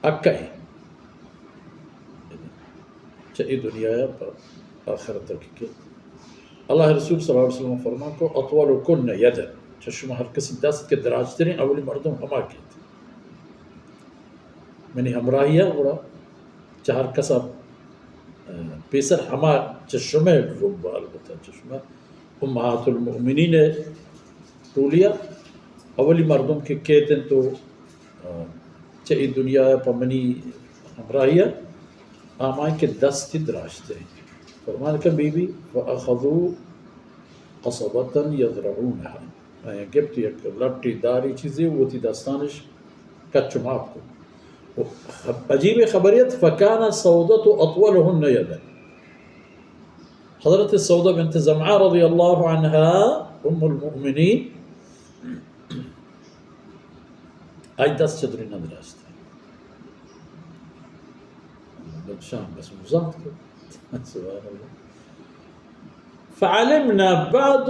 اکہ ایں۔ چہ اے دنیا ءَ پہ آخرت ءَ کہ کیت۔ اللہ ءِ رسول صلی اللہ علیہ وسلم فرمان کو، اطولکن یدا، چہ شما ہر کسی دست کہ دراجتریں اولی مردم ہما کیت۔ منی ہمراہی ءَ گڑا چہ ہر کس ءَ، ءَ، پیسر ہما چہ شمئے رومبا، البتہ چہ شما امہات المؤمنین ءِ ٹولی ءَ اولی مردم کہ کیت انت و، ءَ، چہ اے دنیا ءَ پہ منی ہمراہی ءَ آ ہمائیں کہ دست دراجتریں۔ فرمان کہ بی بی، فاخذوا قصبة یذرعونها۔ آیاں گپت یک لٹے دارے چیزے وتی دستانش کچ و ماپ کت۔ و خب-، عجیب خبریت، فکانت سودة اطولهن یدا۔ حضرت سودہ بنت زمعہ رضی اللہ عنہا، ام المؤمنین، آئی دست چہ دری ندراشت۔ بل شام بس مزاحمت کو۔ سبحان اللہ۔ فعلمنا بعد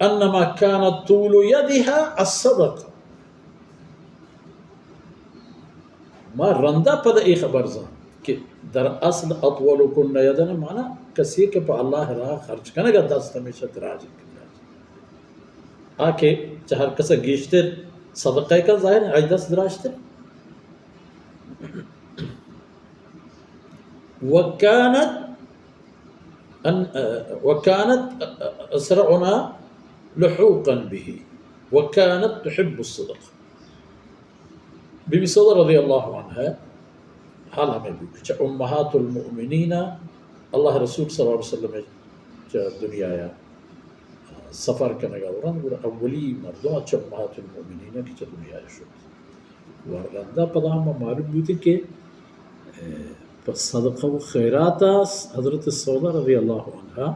أن ما كان طول يدها الصدقة۔ ما رندا پد اے خبر زانت کہ در اصل اطولکن یدا مانا کسی کہ پہ اللہ راہ خرچ کنگا دست ہمیشہ دراج کنگا۔ آ کہ چہ ہر کسا گیشتر صدقہ کا ظاہر ہے، آئی دست دراجتر۔ وكانت أن، وكانت أسرعنا لحوقا به، وكانت تحب الصدقة۔ بی بی سودا رضی اللہ عنہا حال ہمیں بو کہ چہ امہات المؤمنین اللہ رسول صلی اللہ علیہ وسلم چہ دنیا سفر کنگا ورن، گڑا اولی مردم چہ امہات المؤمنین کہ چہ دنیا شد۔ و رندا پدا ہم معلوم بوتیں کہ، اے، پہ صدقہ و خیرات حضرت سودا رضی اللہ عنہا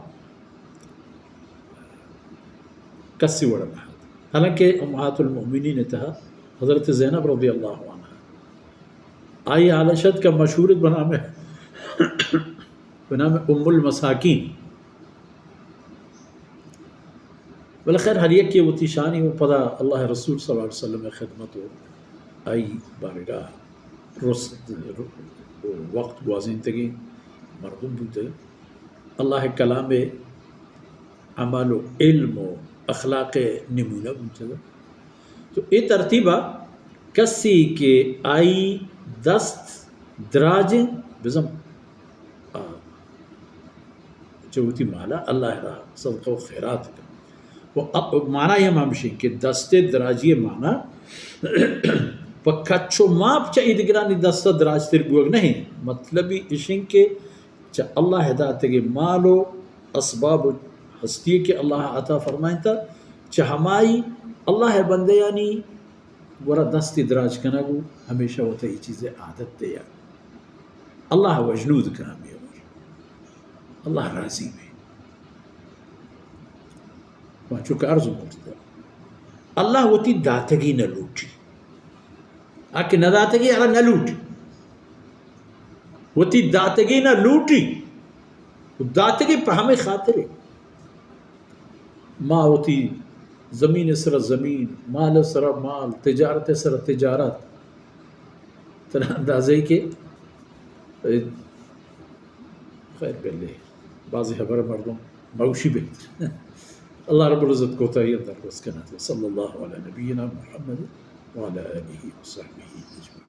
کسی وڑ نہ ات۔ حالانکہ امہات المؤمنین تہا حضرت زینب رضی اللہ عنہا، آئی حالش ات کہ مشہور ات بنام، بنام ام المساکین۔ بلے خیر، ہر یکے وتی شانی و پدا اللہ رسول صلی اللہ علیہ وسلم خدمت و آئی بارگاہ رست، وقت گوازینتگیں مردم بوتگ۔ اللہ کلام عمل و علم و اخلاق نمونہ بوتگ۔ تو اے ترتیبا کسی کہ آئی دست دراجیں بزم آ، چہ وتی مالا اللہ راہ صدقہ و خیرات کن۔ و ا-، معنی ہم ہمشیں کہ دست دراجی معنی پہ کچ و ماپ چہ ایدگرانی دست دراجتر بوگ نہیں۔ مطلبی اشیں کہ چہ اللہ داتگی مال و اسباب و ہستی کہ اللہ عطا فرمائنتا، چہ ہمائی اللہ بندیانی گورا دست دراج کنگ و ہمیشہ وتا اے چیز عادت دیا۔ اللہ وجنود کن ہمے امر۔ اللہ راضی بی۔ ما چونکہ عرض کرتا، اللہ وتی داتگی نہ لوٹی۔ آ کہ نہ داتگی، اللہ نہ لوٹی۔ وتی داتگی نہ لوٹی۔ داتگی پہ ہمے خاطر۔ ما وتی زمین سر زمین، مال سر مال، تجارت سر تجارت، تنا اندازے کہ، خیر، بلے بعضی خبر مردم موشی بہتر۔ اللہ رب العزت کوتاہی در بس کنات۔ صلی اللہ علی نبینا محمد وعلی آلہ وصحبہ